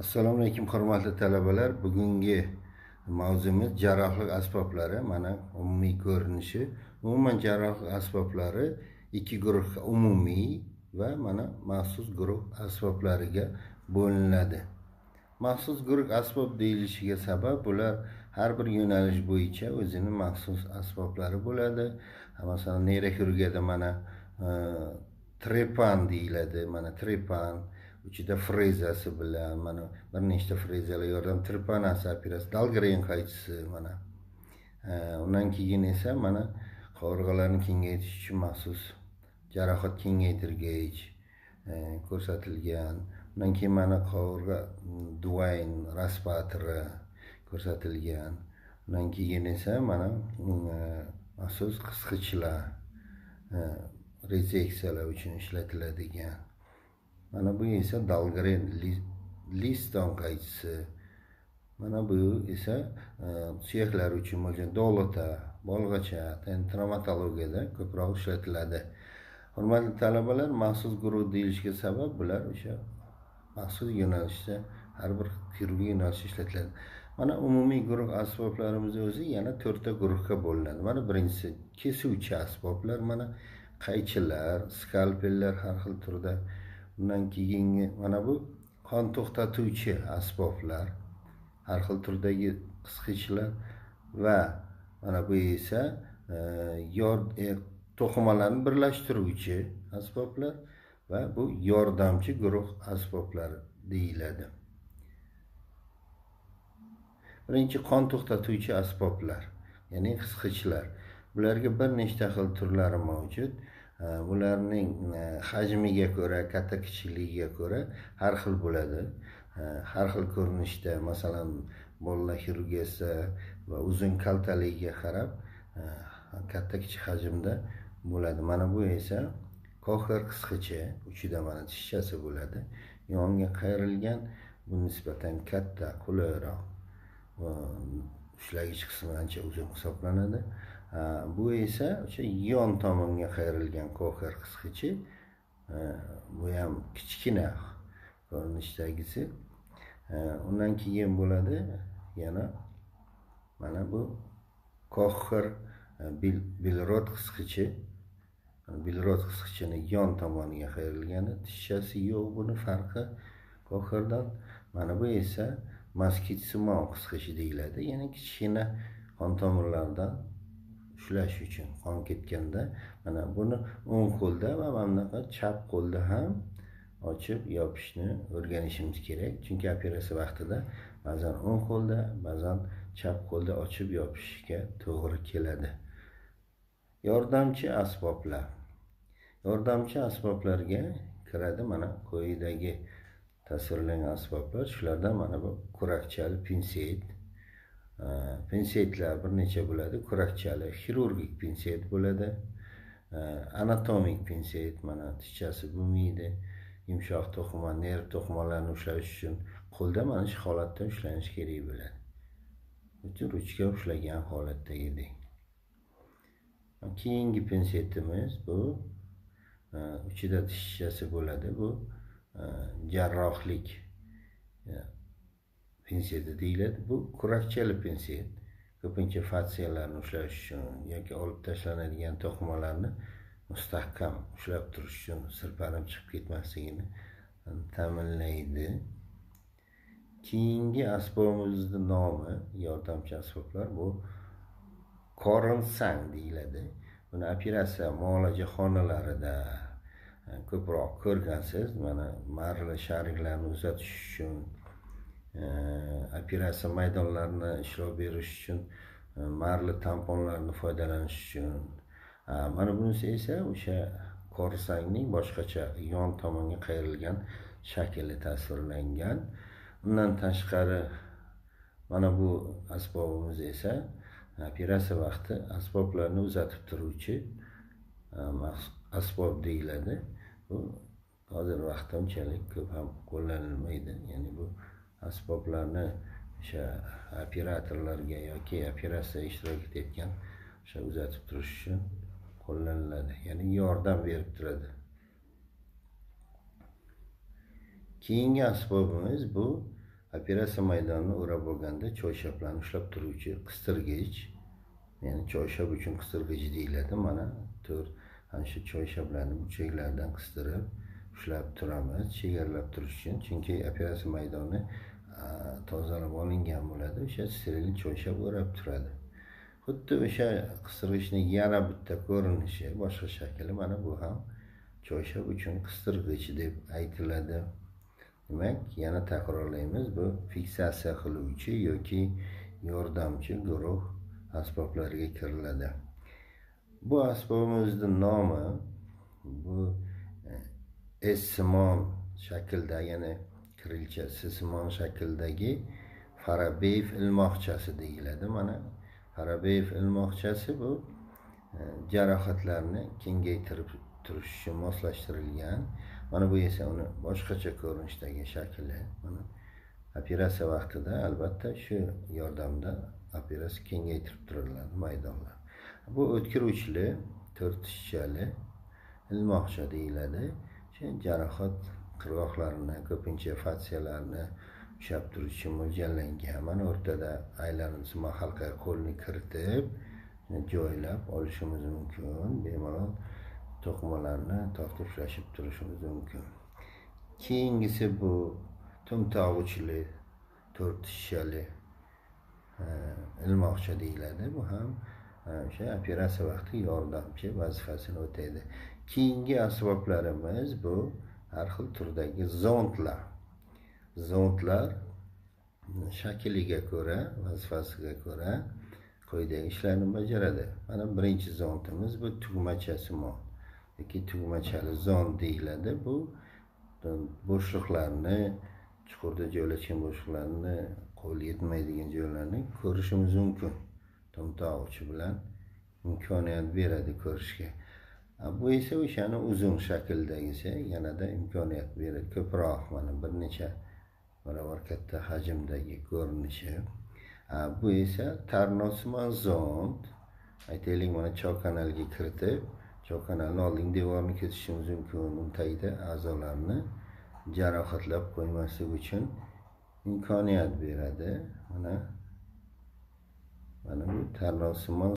Assalomu alaykum hurmatli talabalar. Bugungi mavzumiz jarrohlik asboblari. Mana umumiy ko'rinishi. Umuman jarrohlik asboblari ikki guruhga, umumiy va mana maxsus guruh asboblariga bo'linadi. Maxsus guruh asbob deyilishiga sabab bular har bir yo'nalish bo'yicha o'zini maxsus asboblari bo'ladi. Masalan, neyroxirurgiyada mana trepan deyiladi. Mana trepan uchida frezasi bilan, mana bir nechta frezalar yordam, trepanasi operatsiya, Dahlgren qaychisi mana. Undan keyin esa mana qovurg'alarni kengaytirish uchun maxsus jarohat kengaytirgich ko'rsatilgan. Undan keyin mana qovurg'a Duayn raspatori ko'rsatilgan. Undan keyin esa mana maxsus qisqichlar rezeksiyalar uchun ishlatiladigan. Mana bu esa Dahlgren Liston qaychisi. Mana bu esa suyaklar uchun bo'lgan dolota, bolg'acha, travmatologiyada ko'proq ishlatiladi. Hurmatli talabalar, maxsus guruh deyilishiga sabab bular o'sha maxsus yo'nalishda, har bir xirurgiya yo'nalishida ishlatiladi. Mana umumiy guruh asboblarimiz o'zi yana 4 ta guruhga bo'linadi. Mana birinchisi kesuvchi asboblar, mana qaychilar, skalpellar har xil turda. Undan keyingi mana bu qon to'xtatuvchi asboblar, har xil turdagi qisqichlar va mana bu esa to'qimalarni birlashtiruvchi asboblar va bu yordamchi guruh asboblari deyiladi. Birinchi qon to'xtatuvchi asboblar, ya'ni qisqichlar. Bularga bir nechta xil turlari mavjud. Bularning hajmiga ko'ra, katta kichikligiga ko'ra har xil bo'ladi. Har xil ko'rinishda, masalan, bolalar xirurgiyasi va uzun kaltaligiga qarab katta kichik hajmda bo'ladi. Mana bu esa Kocher qisqichi, uchida mana tishchasi bo'ladi. Yonga qayrilgan, bu nisbatan katta, qulayroq. Ushlagich qismi ancha uzun hisoblanadi. Bu esa o'sha yon tomonga qayrilgan Kocher qisqichi, bu ham kichkina ko'rinishdagisi. Undan keyin bo'ladi yana mana bu Kocher Bilrot qisqichi. Bilrot qisqichini yon tomoniga qayrilgani, tishchasi yo'q, buni farqi Kocherdan. Mana bu esa moskitsimon qisqichi deyiladi. Ya'ni kichkina qon tomirlardan ushlash uchun qon ketganda mana buni o'ng qo'lda va mana bunaqa chap qo'lda ham ochib yopishni o'rganishimiz kerak. Chunki operatsiya vaqtida ba'zan o'ng qo'lda, ba'zan chap qo'lda ochib yopishga to'g'ri keladi. Yordamchi asboblar. Yordamchi asboblarga kiradi mana quyidagi tasvirlangan asboblar. Shulardan mana bu kurakchali pinset. Pinsetlar bir necha bo'ladi. Kurakchali xirurgik pinset bo'ladi. Anatomik pinset, mana tishchasi bo'lmaydi. Yumshoq to'qima, nerv to'qimalarini ushlash uchun qo'lda mana shu holatda ushlanish kerak bo'ladi. Butun ruchka ushlagan holatdagidek. Keyingi pinsetimiz bu uchida tishchasi bo'ladi. Bu jarrohlik pinseti deyiladi. Bu kurakchali pinset. Ko'pincha fatsiyalarni ushlash uchun yoki olib tashlanadigan to'qimalarni mustahkam ushlab turish uchun sirpanib chiqib ketmasligini ta'minlaydi. Keyingi asbobimizning nomi, yordamchi asboblar, bu Kornsang deyiladi. Buni operatsiya muolaja xonalarida ko'proq ko'rgansiz. Mana marli shariklarni uzatish uchun, operatsiya maydonlarini ishlov berish uchun, marli tamponlarni foydalanish uchun. Mana bunisi esa o'sha korsangning boshqacha yon tomonga qayrilgan shakli tasvirlangan. Undan tashqari mana bu asbobimiz esa operatsiya vaqti asboblarni uzatib turuvchi asbob deyiladi. Bu hozir vaqtda unchalik ko'p ham qo'llanilmaydi. Ya'ni bu asboblarni o'sha operatorlarga yoki operatsiya ishtirok etayotgan o'sha uzatib turish uchun qo'llaniladi. Ya'ni yordam berib turadi. Keyingi asbobimiz bu Operatsiya maydonini o'rab olganda choyshablarni ushlab turuvchi qistirgich, ya'ni choyshab uchun qistirgich deyiladi. Mana to'rt ana shu choyshablarni burchaklardan qistirib ushlab turamiz, chegaralab turish uchun, chunki operatsiya maydoni tozalab olingan bo'ladi, o'sha steril choyshab o'rab turadi. Xuddi o'sha qistirgichni yana bitta ko'rinishi, boshqa shakli, mana bu ham choyshab uchun qistirgich deb aytiladi. Demak, yana takrorlaymiz, bu fiksatsiya qiluvchi yoki yordamchi guruh asboblariga kiriladi. Bu asbobimizning nomi bu S-simon shaklda, ya'ni kirilcha S-simon shakldagi Farabeyev ilmoqchasi deyiladi. Mana Farabeyev ilmoqchasi bu jarohatlarni kengaytirib turish uchun moslashtirilgan. Mana bu esa uni boshqacha ko'rinishdagi shakli. Mana operatsiya vaqtida albatta shu yordamda operatsiya kengaytirib turiladi maydonlar. Bu o'tkir uchli, to'rt tishchali ilmoqcha deyiladi. Shu jarohat qirg'oqlarini, ko'pincha fatsiyalarni ushlab turish uchun mo'ljallangan. Mana o'rtada aylanimsimon halqaga qo'lni kiritib joylab olishimiz mumkin. Bemalol to'qimalarni tortib ushlashib turishimiz mumkin. Keyingisi bu to'mtoq uchli, to'rt tishchali ilmoqcha deyiladi. Bu ham o'sha operatsiya vaqti yordamchi vazifasini o'taydi. Keyingi asboblarimiz bu har xil turdagi zondlar. Zondlar shakliga ko'ra, vazifasiga ko'ra quyidagi ishlarni bajaradi. Mana birinchi zondimiz bu tugmachasimon yoki tugmachali zond deyiladi. Bu bo'shliqlarni, chuqurda joylashgan bo'shliqlarni, qo'l yetmaydigan joylarni ko'rishimiz mumkin. To'mtoq uchi bilan imkoniyat beradi ko'rishga. Bu esa o'shani uzun shakldagisi yanada imkoniyat beradi. Ko'proq, mana bir necha barobar katta hajmdagi ko'rinishi. Bu esa tarnosimon zond. Aytaylik, mana cho'g kanalga kiritib, cho'g kanalni oldingi devorini kesishimiz mumkin. Uni tagida a'zolarni jarohatlab qo'ymaslik uchun imkoniyat beradi. Mana bu tarnosimon